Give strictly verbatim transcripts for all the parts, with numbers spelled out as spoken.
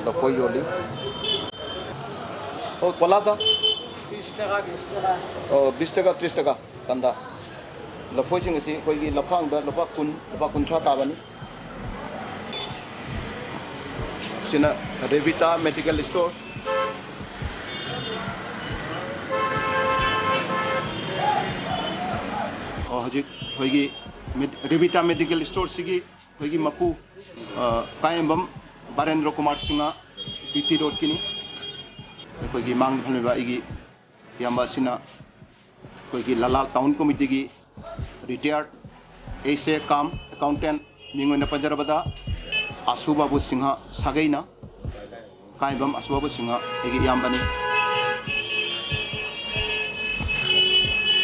ꯂꯐꯣꯏ ꯌꯣꯜꯂꯤ꯫ ꯑꯣ, ꯀꯣꯂꯥꯗ? ꯕꯤꯁ ꯇꯀꯥ, ꯕꯤꯁ ꯇꯀꯥ꯫ ꯑꯣ, ꯕꯤꯁ ꯇꯀꯥ, ꯇ꯭ꯔꯤꯁ ꯇꯀꯥ ꯀꯟꯗꯥ꯫ ꯂꯐꯣꯏꯁꯤꯡ ꯑꯁꯤ ꯑꯩꯈꯣꯏꯒꯤ ꯂꯐꯥꯡꯗ ꯂꯨꯄꯥ ꯀꯨꯟ, ꯂꯨꯄꯥ ꯀꯨꯟꯊ꯭ꯔꯥ ꯇꯥꯕꯅꯤ꯫ ꯁꯤꯅ ꯔꯦꯕꯤꯇꯥ ꯃꯦꯗꯤꯀꯦꯜ ꯁ꯭ꯇꯣꯔ꯫ ꯑꯣ, ꯍꯧꯖꯤꯛ ꯑꯩꯈꯣꯏꯒꯤ ꯃꯦꯗ-, ꯔꯦꯕꯤꯇꯥ ꯃꯦꯗꯤꯀꯦꯜ ꯁ꯭ꯇꯣꯔꯁꯤꯒꯤ ꯑꯩꯈꯣꯏꯒꯤ ꯃꯄꯨ, ꯑ, ꯀꯥꯌꯦꯝꯕꯝ ꯕꯥꯔꯦꯟꯗ꯭ꯔꯣ ꯀꯨꯃꯥꯔ ꯁꯤꯡꯍ, ꯕꯤ ꯇꯤ ꯔꯣꯗꯀꯤꯅꯤ꯫ ꯑꯩꯈꯣꯏꯒꯤ ꯃꯥꯡꯗ ꯐꯝꯂꯤꯕ ꯑꯩꯒꯤ ꯏꯌꯥꯝꯕ ꯑꯁꯤꯅ ꯑꯩꯈꯣꯏꯒꯤ ꯂꯂꯥꯜ ꯇꯥꯎꯟ ꯀꯣꯃꯤꯇꯤꯒꯤ ꯔꯤꯇꯥꯌꯔ ꯑꯦꯁ ꯑꯦ ꯀꯥꯝ ꯑꯦꯀꯥꯎꯟꯇꯦꯟ, ꯃꯤꯡ ꯑꯣꯏꯅ ꯄꯟꯖꯔꯕꯗ ꯑꯁꯨ ꯕꯥꯕꯨ ꯁꯤꯡꯍ ꯁꯥꯒꯩꯅ꯫ ꯀꯥꯌꯦꯝꯕꯝ ꯑꯁꯨ ꯕꯥꯕꯨ ꯁꯤꯡꯍ ꯑꯩꯒꯤ ꯏꯌꯥꯝꯕꯅꯤ꯫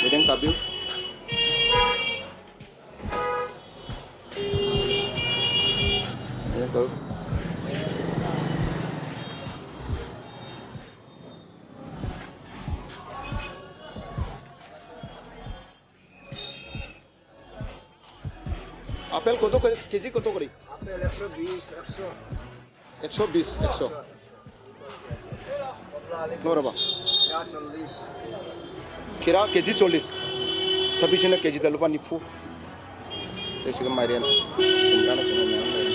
ꯃꯇꯦꯡ ꯇꯥꯕꯤꯌꯨ꯫ ꯃꯇꯦꯡ ꯇꯧ꯫ আপেল কত করে, কেজি কত করে? আপেল একশো বিশ, একশো। একশো বিশ, একশো। কমলা আলু, ꯂꯣꯏꯔꯕ? ꯈꯤꯔꯥ ꯆꯜꯂꯤꯁ꯫ ꯈꯤꯔꯥ ꯀꯦꯖꯤ ꯆꯣꯜꯂꯤꯁ꯫ ꯊꯕꯤꯁꯤꯅ ꯀꯦꯖꯤꯗ ꯂꯨꯄꯥ ꯅꯤꯐꯨ꯫ ꯑꯗꯩ ꯁꯤꯒ ꯃꯥꯏꯔꯦꯟ꯫ ꯈꯨꯝꯗ꯭ꯔꯥꯅ ꯀꯩꯅꯣ ꯃꯌꯥꯝ ꯂꯩ꯫